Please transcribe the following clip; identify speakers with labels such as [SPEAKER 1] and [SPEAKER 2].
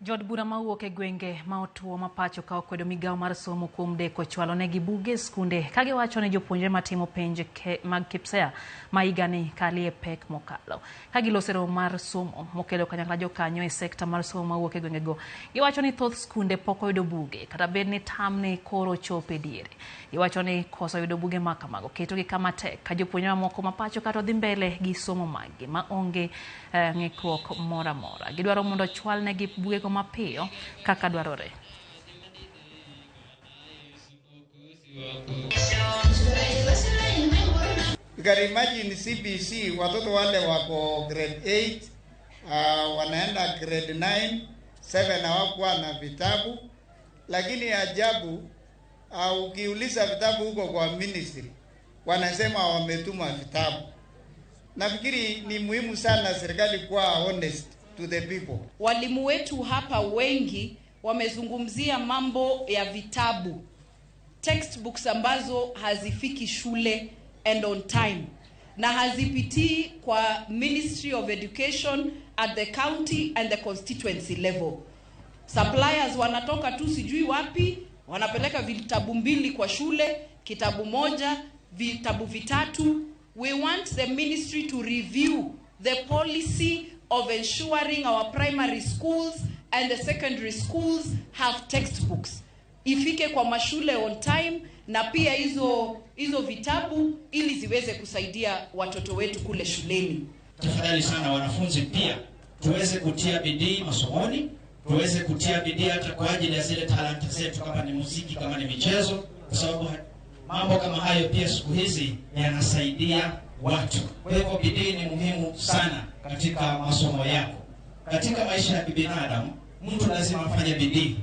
[SPEAKER 1] Jood bura mawuok e gwenge ma otuo ma pacho ka okwedo migawo mar somo kuom deko chwalo negi buge e skunde ka giwacho ni jopuonjre matimo penj mag KPSEA ma higani kalie pek mokalo. Ka giloso e romo mar somo mokelo kanyakla jokanyo e sekta mar somo mawuok e gwengego, giwacho ni thoth skunde pok oyudo buge kata bed ni tamni koro chopo e diere. Giwacho ni koso yudo buge ma kamago ketogi kama tek ka jopuonjre mamoko ma pacho ka to dhi mbele gi somo maggi ma onge ng'ikruok moro amora. Gidwaro mondo ochwalnegi bugego mapiyo kaka dwarore.
[SPEAKER 2] You can imagine CBC, watoto wale wako grade 8, wanaenda grade 9, 7 hawakuwa na vitabu, lakini ajabu, ukiuliza vitabu huko kwa ministry wanasema wametuma vitabu. Nafikiri ni muhimu sana serikali kuwa honest to the people.
[SPEAKER 3] Walimu wetu hapa wengi wamezungumzia mambo ya vitabu, textbooks ambazo hazifiki shule and on time na hazipitii kwa Ministry of Education at the county and the constituency level. Suppliers wanatoka tu sijui wapi, wanapeleka vitabu 2 kwa shule, kitabu 1, vitabu 3. We want the ministry to review the policy of ensuring our primary schools and the secondary schools have textbooks. Ifike kwa mashule on time na pia hizo vitabu ili ziweze kusaidia watoto wetu kule shuleni.
[SPEAKER 4] Tafadhali sana wanafunzi pia tuweze kutia bidii masomoni, tuweze kutia bidii hata kwa ajili ya zile talanta zetu, kama ni muziki, kama ni michezo, kwa sababu mambo kama hayo pia siku hizi yanasaidia watu. Kwa hivyo bidii ni muhimu sana katika masomo yako. Katika maisha ya kibinadamu mtu lazima afanye bidii.